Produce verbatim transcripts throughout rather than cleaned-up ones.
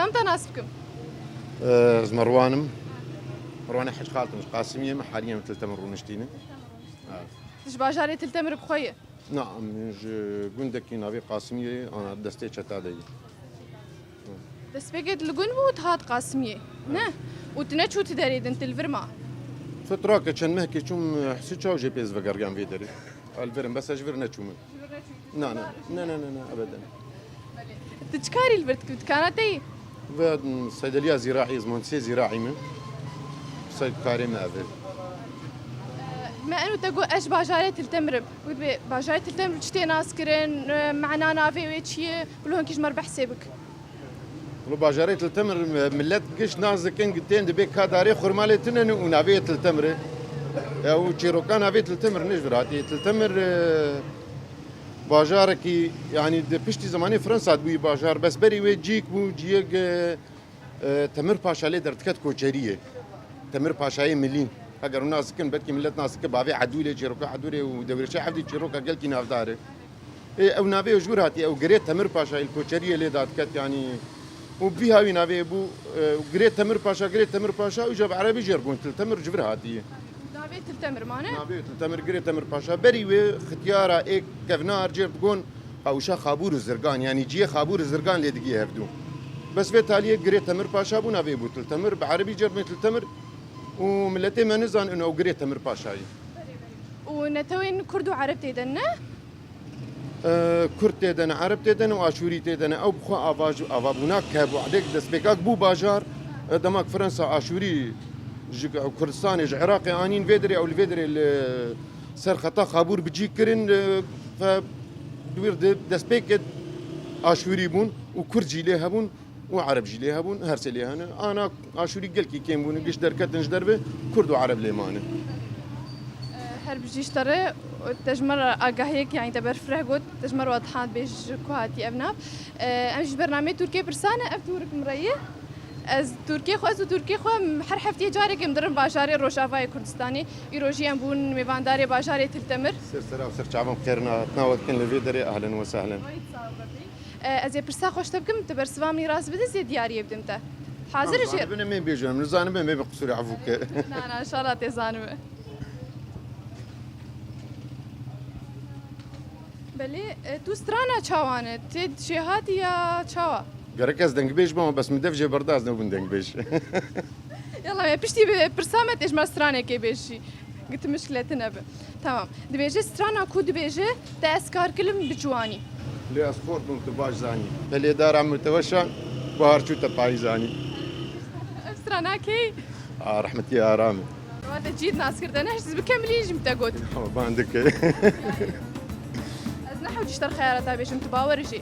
Em te nas bikim. Ez Merwan im. Merwanê Hec Xalid im, ji Qasimiyê me, haliyen Til Temir rûniştîne. Evet. Tu ji bajarê Til Temir bi xwe yî? Na, em ji gundekî navê Qasimiyê, ana destê çeta de yî. Destpêkê tu li gund bû, tu hat Qasimiyê, ne? Û tu neçû tu derê din, tu li vir ma? Fitrake çend mehkê çûm Hisiça û jê pê ez vegeriyam vê derê. Li vir im, bes ez ji vir neçûme. Na, na, ne, ne, ne, ne, ebeden. Tu çi karî li vir dikî? Dikana te yî? Ve, m, seydeliya zîraî, ez muhendisê zîraî me. Sey karê me ev e. Me eno te got, ez ji bajarê Til Temir im. Got bê, bajarê Til Temir çi tê nas kirin, e, mana navê wê çi ye? Bilo hinkî ji me re behsê bik. Wilo bajarê Til Temir, e, millet giş nas dikin, tên dibê ka darê xurma lê tune ne û navê Til Temir e. Ya û çîroka navê Til Temir ne ji vir hatiye. Til Temir, e, bajarekî, yanî di piştî zemanê Fransa dibûyî bajar, bes berî wê cîk bû, ciyek, e, e, Temir Paşa lê derdikhet koçeriyê. Temir Paşayê Milî. Heger hûn nas dikin, belkî millet nas dike, bavê Edûlê, çîroka Edûlê û Dewrêşe Evdî çîroka gelkî navdar e. Ê, ew navê ji wir hatiye, ew girê Temir Paşa li koçeriyê lê dadiket, yanî û bi vî hawî navê bû, e, girê Temir Paşa, girê Temir Paşa, û ca bi erebî jê re got Til Temir ji vir hatiye. Navê Til Temir mane? Navê Til Temir, girê Temir Paşa. Berî wê xityara ê kevnar jê re digon Qawişa Xabûr û Zirgan, yanî ciyê Xabûr û Zirgan lê digî hevdû. Bes vê taliyê girê Temir Paşa bû, navê bû Til Temir, bi erebî jê re bûn Til Temir û miletê me nizanin ew girê Temir Paşa ye. Û netewên Kurd û Ereb tê de ne? E, Kurd tê de ne, Ereb tê de ne û Aşûrî tê de ne. Ew bi xwe ava-, avabûna ke hebû. Erdê destpêka bû bajar, e, dema ku Fransa Aşûrî ji Kurdistanê, ji Iraqê anîn vê derê, ew li vê derê li ser xeta Xabûr bi cî kirin, e, fe di wir de destpêkê Aşûrî bûn û Kurd jî lê hebûn. û Ereb jî lê hebûn, her sê lê hene. Ana Aşûrî gelkî kêm bûne, giş derketin ji derve, Kurd û Ereb lê mane. Her bijî ji te re, te ji me re agahiyek, yanî te berfireh got, te ji me re wadihan bêj ji ku hatî ev nav. Em ji bernameyê Tirkiyê pirsane, ev tûrik min re ye. Ez Tirkiyê xwe, ez û Tirkiyê xwe her hefteyê carekê em dirin bajarê Rojavayê Kurdistanê. Îro jî em bûn mêvandarê bajarê Til Temir. Ser sera û ser çavan xêrina hatina we dikin li vê derê, ehlen we sehlen. E, ez ê pirsa xwe ji te bikim, tu bersiva min rast bidî, zê diyariyê bidim te. Hazir î jê? Zanibin em ê bêjin, em nizanin em ê bi qisûrê efû ke. Na, na, inşallah tê zanibin. Belê, e, tu strana çawan e? Tê jêhatî ya çawa? Gerek ez dengbêj bim, bes min dev jê berda, ez nebûm dengbêj. Yalla, me piştî bi pirsa me tê ji me stranekê bêjî. Gitmiş lê tune bi. Tamam. Dibêje strana ku dibêje te ez kar kilim bi ciwanî. Lê ez xort bûm tu baş zanî. Pelê dara min te weşan, bahar çû te payîzanî. Ev strana kê? A, rehmetî Aram e. Wa te cît nas kir te ne, siz bi kemilî jî min te got. Ama ban dike. Ez ne hewcî ji te xeyara te bêjim, tu bawer jî.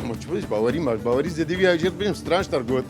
Ama çi bawerî ma, bawerî zêdî wî hewcî bêjim, stran ji te got.